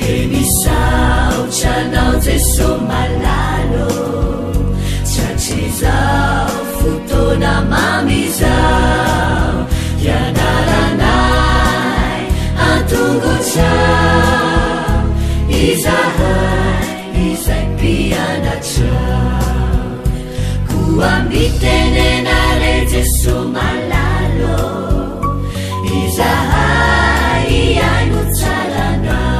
Dia misaotra anao Jeso malala ô, Tratrizao fotoana mamy izao, Hianaranay an-tongotrao, Izahay izay mpianatrao. Koa mitenena re Jeso malala ô, Izahay hihaino tsara anao,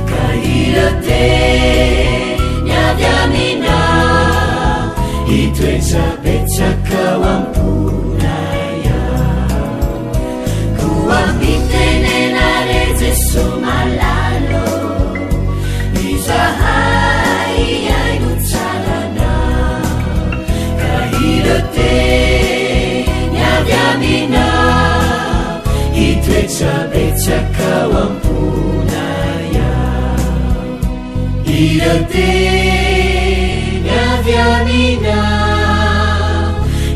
Ka ireo teny avy aminao, Hitoetra betsaka ao am-ponay ao. Koa mitenena re Jeso malala ô, Izahay hihaino tsara anao, Ka ireo teny avy aminao, Hitoetra betsaka ao am-ponay ao. Ireo teny avy aminao,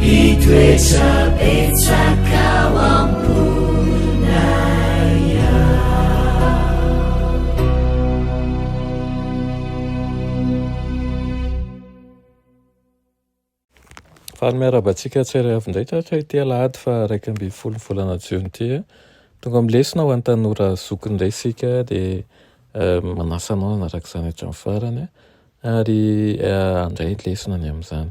Hitoetra betsaka ao am-ponay ao. Faly miarahaba antsika tsirairay avy indray tratra ity alahady faha 11 volana jiona ity. Tonga amin'ny lesona ho an'ny tanora zokiny indray isika dia manasa anao hanaraka izany hatramin'ny farany ary handray lesona ny amin'izany.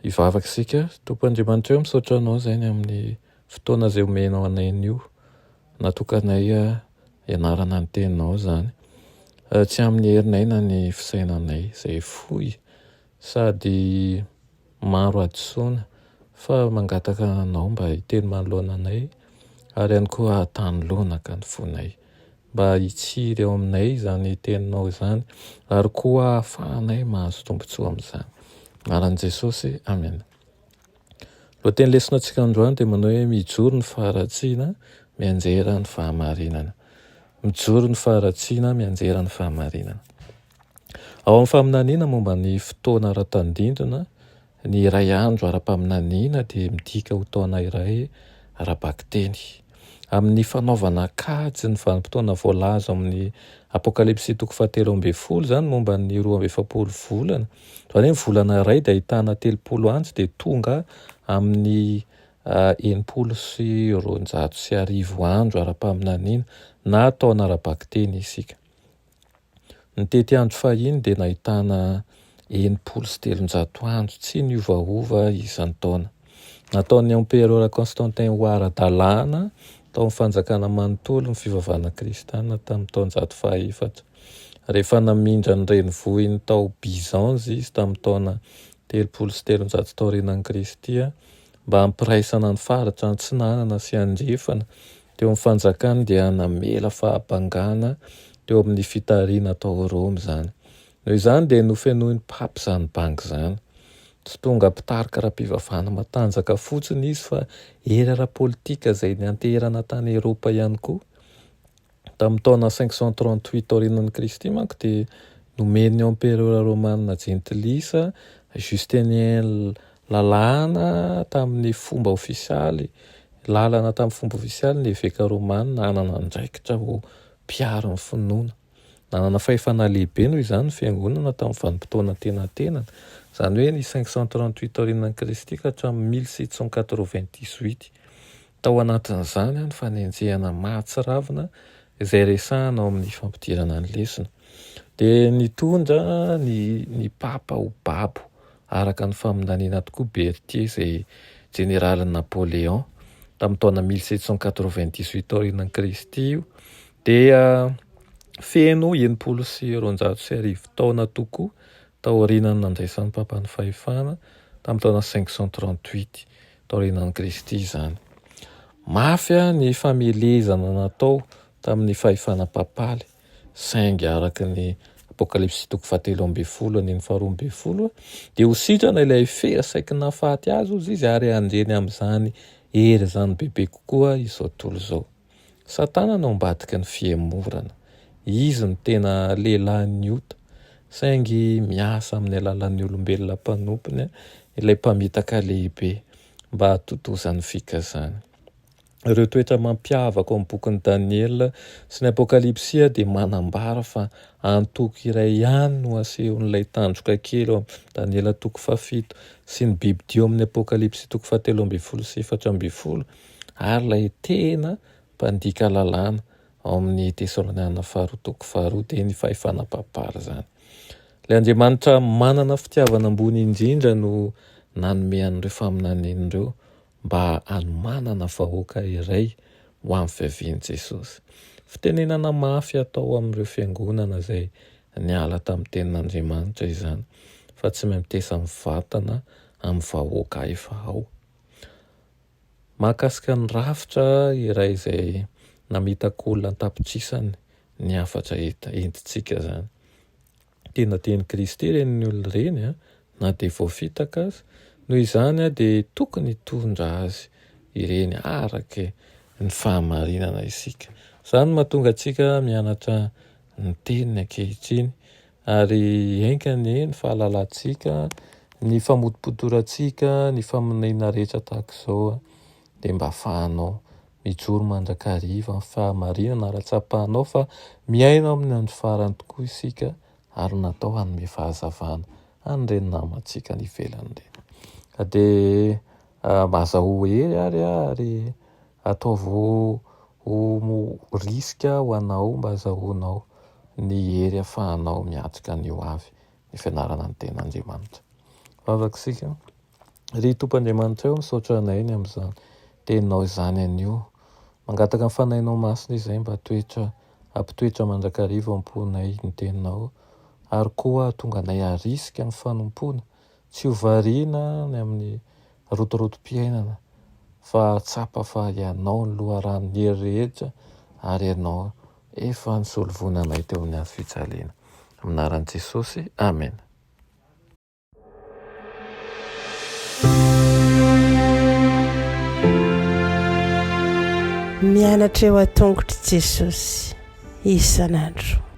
Hivavaka isika. Tompo Andriamanitra ô, misaotra anao izay ny amin'ny fotoana izay omenao anay anio. Natokanay hianarana ny teninao izany. Tsy amin'ny herinay na ny fisainanay izay fohy Sady maro hadisoana fa mangataka anao mba hiteny manoloana anay ary ihany koa hahatany lonaka ny fonay mba hitsiry ao aminay izany teninao izany ary koa hahafahanay mahazo tombontsoa amin'izany. Anaran'i Jesosy, amena. Lohateny lesona antsika androany dia manao hoe mijoro ny faharatsiana, mianjera ny fahamarinana. Mijoro ny faharatsiana, mianjera ny fahamarinana. Ao amin'ny faminaniana momba ny fotoana ara-tandindona, ny iray andro ara-paminaniana dia midika ho taona iray ara-bakiteny. Amin'ny fanaovana kajy ny vanim-potoana voalaza ao amin'ny Apokalypsy toko fahatelo ambin'ny folo izany momba ny 42 volana, izany hoe ny volana iray dia ahitana 30 andro dia tonga amin'ny 1260 andro ara-paminaniana na taona ara-bakiteny isika. Ny tetiandro fahiny dia nahitana 360 andro tsy niovaova isan-taona. Nataon'ny Emperora Constantin ho ara-dalàna tao amin'ny fanjakana manontolo ny fivavahana kristiana tamin'ny taonjato fahaefatra. Rehefa namindra ny renivohiny tao Byzance izy tamin'ny taona 330 taorianan'i Kristy mba hampiraisana ny faritra antsinanana sy andrefana Teo amin'ny fanjakany dia namela fahabangana teo amin'ny fitarihana tao Roma izany. Noho izany dia nofenoin'ny Papa izany banga izany. Tsy tonga mpitarika ara-pivavahana matanjaka fotsiny izy fa hery ara-politika izay nianteherana tany Eropa ihany koa. Tamin'ny taona 538 taorianan'i Kristy manko dia nomen'ny emperora romana jentilisa Justinien Lalàna tamin'ny fomba ofisialy, Lalana tamin'ny fomba ofisialy ny eveka romana hanana andraikitra ho mpiaro ny finoana. Nanana fahefana lehibe noho izany ny fiangonana tamin'ny vanim-potoana antenatenany, izany hoe ny 538 taorianan'i Kristy ka hatramin'ny 1798. Tao anatin'izany ny fanenjehana mahatsiravina izay resahina ao amin'ny fampidirana ny lesona. Dia nitondra ny ny papa ho babo araka ny faminaniana tokoa Berthier izay jeneralin'i Napoléon tamin'ny taona 1798 taorianan'i Kristy io dia feno 1260 taona tokoa taorianan'ny nandraisan'ny papa ny fahefana tamin'ny taona 538 taorianan'i Kristy izany. Mafy ny famelezana natao tamin'ny fahefana papaly, saingy araka ny Apokalypsy toko fahatelo ambin'ny folo andininy faharoa ambin'ny folo dia ho sitrana ilay fery saiky nahafaty azy hozy izy ary handre ny amin'izany hery izany bebe kokoa izao tontolo izao. Satana no ambadiky ny fihemorana. Izy no tena lehilahin'ny ota, saingy miasa amin'ny alalan'ny olombelona mpanompony ilay mpamitaka lehibe mba hahatontosa ny fikasany. Ireo toetra mampiavaka ao amin'ny bokin'i Daniela sy ny Apokalypsy dia manambara fa antoko iray ihany no asehon'ilay tandroka kely ao amin'ny Daniela toko fahafito sy ny bibidia ao amin'ny Apokalypsy toko fahatelo ambin'ny folo sy 14 ary ilay tena mpandika lalàna ao amin'ny Tesaloniana faharoa toko faharoa dia ny fahefana papaly izany. Ilay Andriamanitra manana fitiavana ambony indrindra no nanome an'ireo faminaniana ireo mba hanomanana vahoaka iray ho amin'ny fiavian'i Jesosy. Fitenenana mafy atao amin'ireo fiangonana izay niala tamin'ny tenin'Andriamanitra izany, fa tsy mitesa mivantana amin'ny vahoaka efa ao. Mahakasika ny rafitra iray izay namitaka olona an-tapitrisany ny hafatra entintsika izany. Tena tian'i Kristy ireny olona ireny na dia voafitaka aza. Noho izany dia tokony hitondra azy ireny araka ny fahamarinana isika. Izany no mahatonga antsika mianatra ny teniny ankehitriny ary enga anie ny fahalalantsika, ny famotopotorantsika, ny faminaniana rehetra tahaka izao dia mba ahafahanao mijoro mandrakariva amin'ny fahamarinana ary hatsapanao fa miaina amin'ny andro farany tokoa isika ary natao hanome fahazavana an'ireny namantsika any ivelany ireny. Ka dia mba azahoa hery ary ary ataovy ho risika ho anao mba azahoanao ny hery ahafahanao miatrika ny ho avy ny fianarana ny tenin'Andriamanitra. Vavaka isika. Ry Tompo Andriamanitra ô, misaotra anay ny amin'izany teninao izany anio. Mangataka ny Fanahinao Masina izay mba toetra hampitoetra mandrakariva ao am-ponay ny teninao, ary koa hahatonga anay harisika amin'ny fanompoana, tsy ho variana ny amin'ny rotorotom-piainana, fa hahatsapa fa Ianao no loharanon'ny hery rehetra ary Ianao efa nisolo voina anay teo amin'ny hazo fijaliana. Amin'ny anaran'i Jesosy, amena. Mianatra eo an-tongotr'i Jesosy isan'andro.